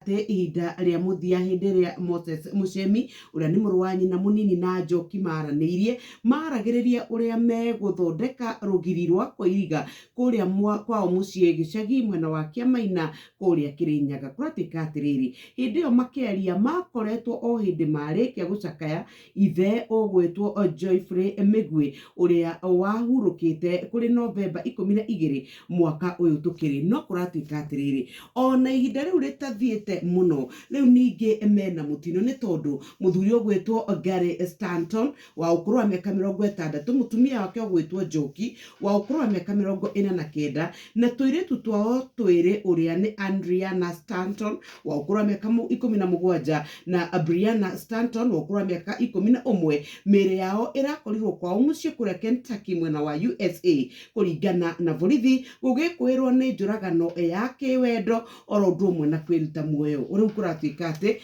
Atĩ ihinda rĩa mũthia hĩndĩ ĩrĩa Moses Muchemi ũrĩa nĩ mũrũ wa nyina mũnini na Njoki maranĩirie, maragĩrĩria ũrĩa megũthondeka rũgiri rwa kũiriga kũrĩa kwao mũciĩ gĩcagi mwena wa Kĩamaina kũrĩa Kĩrĩnyaga. Kũratuĩka atĩrĩrĩ, hĩndĩ ĩyo makĩaria makoretwo o hĩndĩ marĩkia gũcakaya ithe ũgwĩtwo Geoffrey Mĩgwi ũrĩa wahurũkĩte kũrĩ Novemba 12 mwaka ũyũ tũkĩrĩ. No kũratuĩka atĩrĩrĩ, ona ihinda rĩu rĩtathiĩte mũno, rĩu ningĩ mena mũtino nĩ tondũ mũthuri ũgwĩtwo Gary Stanton wa ũkũrũ wa mĩaka 60, mũtumia wake ũgwĩtwo Njoki wa ũkũrũ wa mĩaka 49, na tũirĩtu twao twĩrĩ ũrĩa nĩ Andriana Stanton wa ũkũrũ wa mĩaka 17 na Brianna Stanton wa ũkũrũ wa mĩaka 11, mĩĩrĩ yao ĩrakorirwo kwao mũciĩ kũrĩa Kentucky mwena wa USA. Kũringana na borithi, gũgĩkũĩrwo nĩ njũragano ya kĩwendo oro ũndũ ũmwe na kwĩruta muoyo. Rĩu kũratuĩka atĩ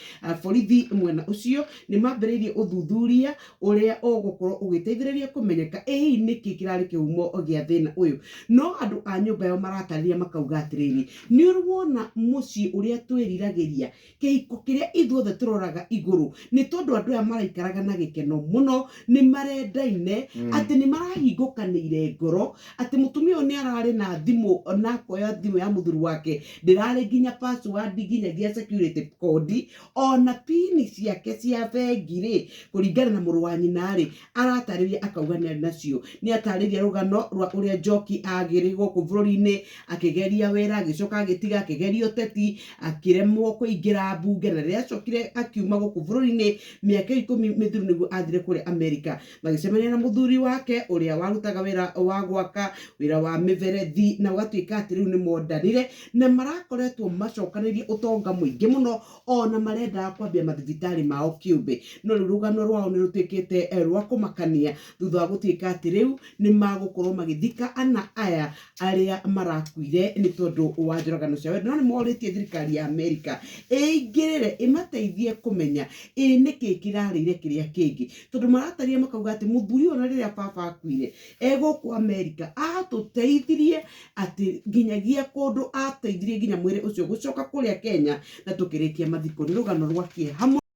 borithi mwena ũcio nĩ mambĩrĩirie ũthuthuria ũrĩa ũgũkorwo ũgĩteithĩrĩria kũmenyeka ĩ hihi nĩkĩ kĩrarĩ kĩhumo gĩa thĩna ũyũ. No andũ a nyũmba ĩyo maratarĩria makauga atĩrĩrĩ, nĩ ũrĩ wona mũciĩ ũrĩa twĩriragĩria Kĩhiko kĩrĩa ithuothe tũroraga igũrũ nĩ tondũ andũ aya maraikaraga na gĩkeno mũno, nĩ marendaine, atĩ nĩ marahingũkanĩire ngoro, atĩ mũtumia ũyũ nĩ ararĩ na thimũ na akoya thimũ ya mũthuri wake, ndĩrarĩ nginya password nginyagia security code, ona pin ciake cia bengi rĩ, kũringana na mũrũ wa nyina rĩ, aratarĩria akauga nĩ arĩ nacio. Nĩ atarĩria rũgano rwa ũrĩa Njoki agĩrĩ gũkũ bũrũri-inĩ, akĩgeria wĩra, agĩcoka agĩtiga, akĩgeria ũteti, akĩremwo kũingĩra mbunge, na rĩrĩa acokire akiuma gũkũ bũrũri-inĩ mĩaka 10 mĩthiru nĩguo athire kũrĩa Amerika. Magĩcemania na mũthuri wake ũrĩa warutaga wĩra wa gwaka, wĩra wa mĩberethi, na gũgatuĩka atĩ rĩu nĩ mondanire na marakoretwo macokanĩrĩirie ũtonga mũingĩ mũno, ona marendaga kwambia mathibitarĩ mao kĩũmbe. No rĩu rũgano rwao nĩ rũtuĩkĩte rwa kũmakania thutha wa gũtuĩka atĩ rĩu nĩ magũkorwo magĩthika ana aya arĩa marakuire nĩ tondũ wa njũragano cia wendo. No nĩ morĩtie thirikari ya Amerika ĩingĩrĩre ĩmateithie kũmenya ĩ nĩkĩ kĩrarĩire kĩrĩa kĩngĩ, tondũ maratarĩria makauga atĩ mũthuri ũyũ ona rĩrĩa baba akuire e gũkũ Amerika atũteithirie atĩ nginyagia kũndũ ateithirie nginya mwĩrĩ ũcio gũcoka kũrĩa Kenya na tũkĩrĩkia mathiko. Nĩ rũgano rwa kĩeha mũno.